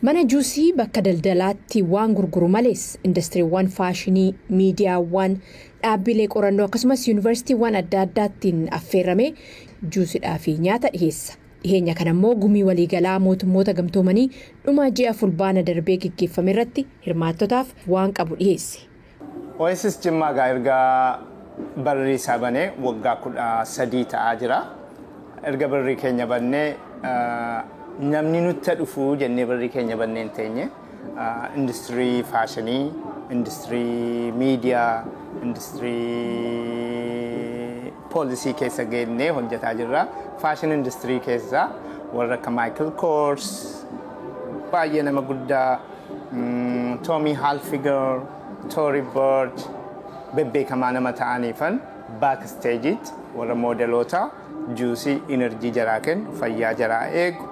Mana juusii bakka daldalaatti waan gurguru malees, indastiriiwwan faashinii, miidiyaawwan, dhaabbilee qorannoo akkasumas yuunivarsiitiiwwan adda addaattiin affeerramee juusidhaa fi nyaata dhiheessa. Dhiheenya kana immoo gumii waliigalaa Mootummoota Gamtoomanii dhuma ji'a Fulbaana darbee geggeeffame irratti hirmaattotaaf waan qabu dhiheesse. Oasis Jimmaa gaa erga barrii isaa banee waggaa 13 ta'aa jira. Erga barrii keenya bannee namni nutti dhufuu jennee barrii keenya bannee hin teenye. Industirii faashinii, industirii miidiyaa, industirii poolisii keessa geennee hojjetaa jirra. Fashion industirii keessa warra akka Michael Kors, baay'ee nama guddaa, Tommy Hilfiger, Tory Burch, bebbeekamaa nama ta'aniifan backstage'itti warra moodeloota juusii energy jaraa kennu, fayyaa jaraa eegu,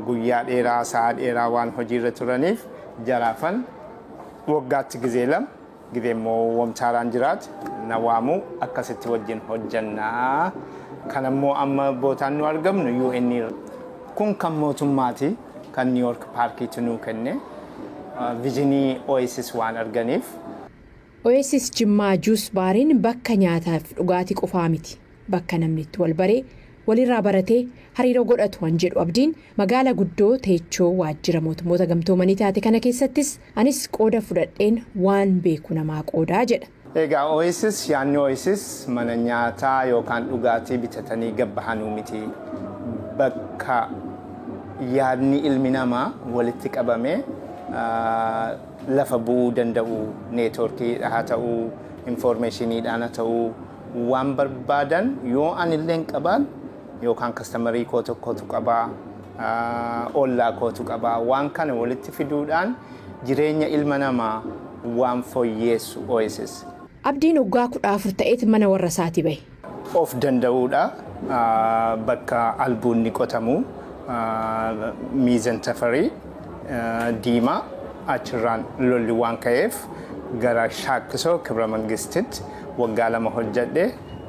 guyyaa dheeraa, sa'a dheeraa waan hojiirra turaniif jaraafan waggaatti gizee lama, gizee immoo wamtaaraan jiraatu na waamuu, akkasitti wajjin hojjannaa. Kan ammoo amma bootaan nu argamnu UN kun kan mootummaati, kan New York paarkiitu nuu kenne, visionii Oasis waan arganiif. Oasis Jimmaa Juice Bariin bakka nyaataaf dhugaatii qofaa miti. Bakka namni itti wal baree, walirraa baratee hariiroo godhatu waan jedhu Abdiin, magaala guddoo teechoo waajjira Mootummoota Gamtoomanii taate kana keessattis anis qooda fudhadheen waan beeku namaa qoodaa jedha. Egaa Oasis, yaadni Oasis mana nyaataa yookaan dhugaatii bitatanii gabbahanuu miti. Bakka yaadni ilmi namaa walitti qabamee lafa bu'uu danda'u, networkii haa ta'uu, informationiidhaan haa ta'uu, waan barbaadan yoo anillee hin qabaan yookaan customerii koo tokkotu qabaa, ollaa kootu qabaa, waan kana walitti fiduudhaan jireenya ilma namaa waan fooyyeessu Oasis. Abdiin waggaa 14 ta'eet mana warra isaatii bahe. Of danda'uudha, bakka albuunni qotamu Miizan Tafarii Diimaa, achirraan lolli waan ka'eef gara Shaakkisoo Kibra Mangistitti waggaa 2 hojjedhe.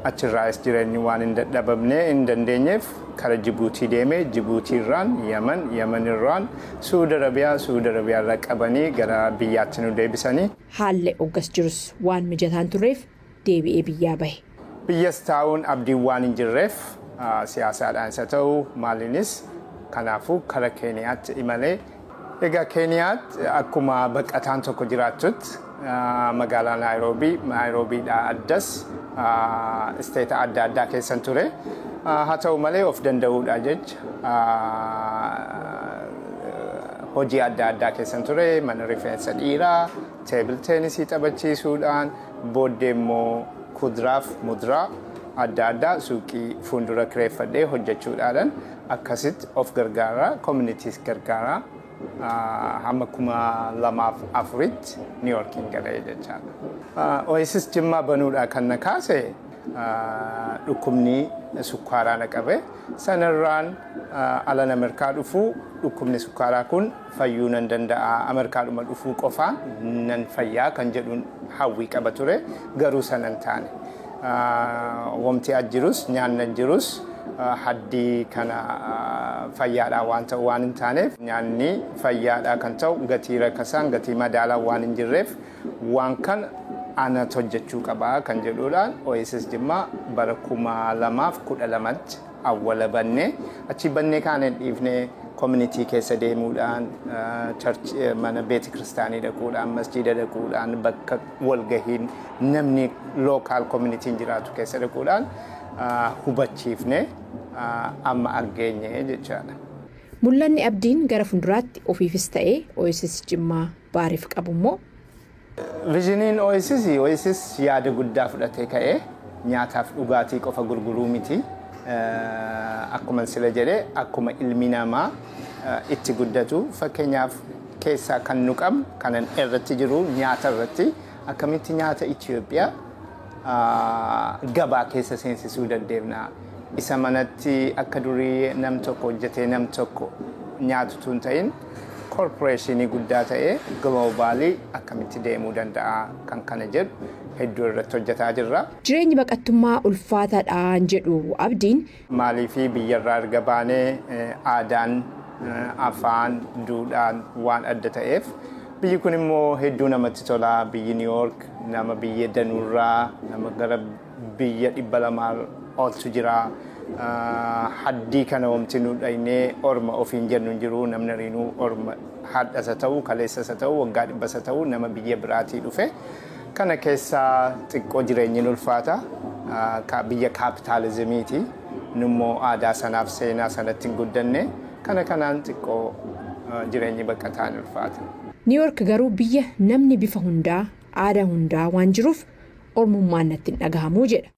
Achirraas jireenyi waan hin dadhabamne hin dandeenyeef kara Jibuutii deeme. Jibuutiirraan Yaman, Yamanirraan Suudi Arabiyaa, Suudi Arabiyaarra qabanii gara biyyaatti nu deebisanii. Haalli hoggas jirus waan mijataan turreef deebi'ee biyyaa bahe. Biyyas taa'uun abdiin waan hin jirreef, siyaasaadhaan isa ta'u maaliinis, kanaafuu kara Keeniyaatti imalee. Egaa Keeniyaatti akkuma baqataan tokko jiraattutti magaalaa Naayiroobii, Naayiroobiidhaa addas isteeta adda addaa keessan ture. Haa ta'u malee of danda'uudha jecha hojii adda addaa keessan ture, mana rifeensa dhiiraa, table tennisii taphachiisuudhaan, booddee immoo kuduraaf muduraa adda addaa suuqii fuuldura kireeffadhee hojjechuudhaan akkasitti of gargaaraa, communityis gargaaraa, hamma 2004tti New Yorkiin galee jechaadha. Oasis Jimmaa banuudhaa kan na kaase dhukkubni sukkaaraa na qabe. Sanarraan alan Ameerikaa dhufuu dhukkubni sukkaaraa kun fayyuu nan danda'a, Ameerikaadhuma dhufuu qofaan nan fayyaa kan jedhuun hawwii qaba ture, garuu sanan taane. Wamti as jirus, nyaanni jirus haddii kana fayyaadhaa waan ta'u waan hin taaneef, nyaanni fayyaadhaa kan ta'u gatii rakasaan, gatii madaalaa waan hin jirreef, waan kana anatu hojjechuu qabaa kan jedhuudhaan Oasis Jimmaa bara 2012tti awwala bannee, achi bannee kaanee dhiifnee community keessa deemuudhaan, mana beeti kiristaanii dhaquudhaan, masjiida dhaquudhaan, bakka walgahiin namni local communityn jiraatu keessa dhaquudhaan hubachiifne amma argeenye jechaadha. Mul'anni Abdiin gara fuulduraatti ofiifis ta'ee Oasis Jimmaa Bariif qabu immoo? Visioniin Oasis, Oasis yaada guddaa fudhatee ka'ee nyaataaf dhugaatii qofa gurguruu miti. Akkuma sila jedhee, akkuma ilmi namaa itti guddatu, fakkeenyaaf keessaa kan nu qabnu kanan irratti jiru nyaata irratti akkamitti nyaata Itoophiyaa gabaa keessa seensisuu dandeenya. Isa manatti akka durii nam tokko hojjetee nam tokko nyaatu tun ta'in, corporationii guddaa ta'ee globalii akkamitti deemuu danda'a kan kana jedhu hedduu irratti hojjetaa jirra. Jireenyi baqattummaa ulfaataadhaan jedhu Abdiin. Maaliifii biyyarraa erga baanee aadaan Afaan, duudhaan waan adda ta'eef, biyyi kun immoo hedduu namatti tola. Biyyi New York nama biyya danuurraa, nama gara biyya 200 oltu jira. Haddii kana wanti nu dhaynee orma ofiin jennu hin jiru. Namni riinuu orma, hadhasa ta'u, kaleessasa ta'u, waggaa dhibbasa ta'u, nama biyya biraatii dhufe. Kana keessaa xiqqoo jireenyi ulfaata. Biyya kaapitaalizimiiti. Nummoo aadaa sanaaf seenaa sanatti hin guddanne. Kana kanaan xiqqoo jireenyi baqataan ulfaata. New York garuu biyya namni bifa hundaa, aadaa hundaa waan jiruuf ormummaan natti hin dhagahamuu jedha.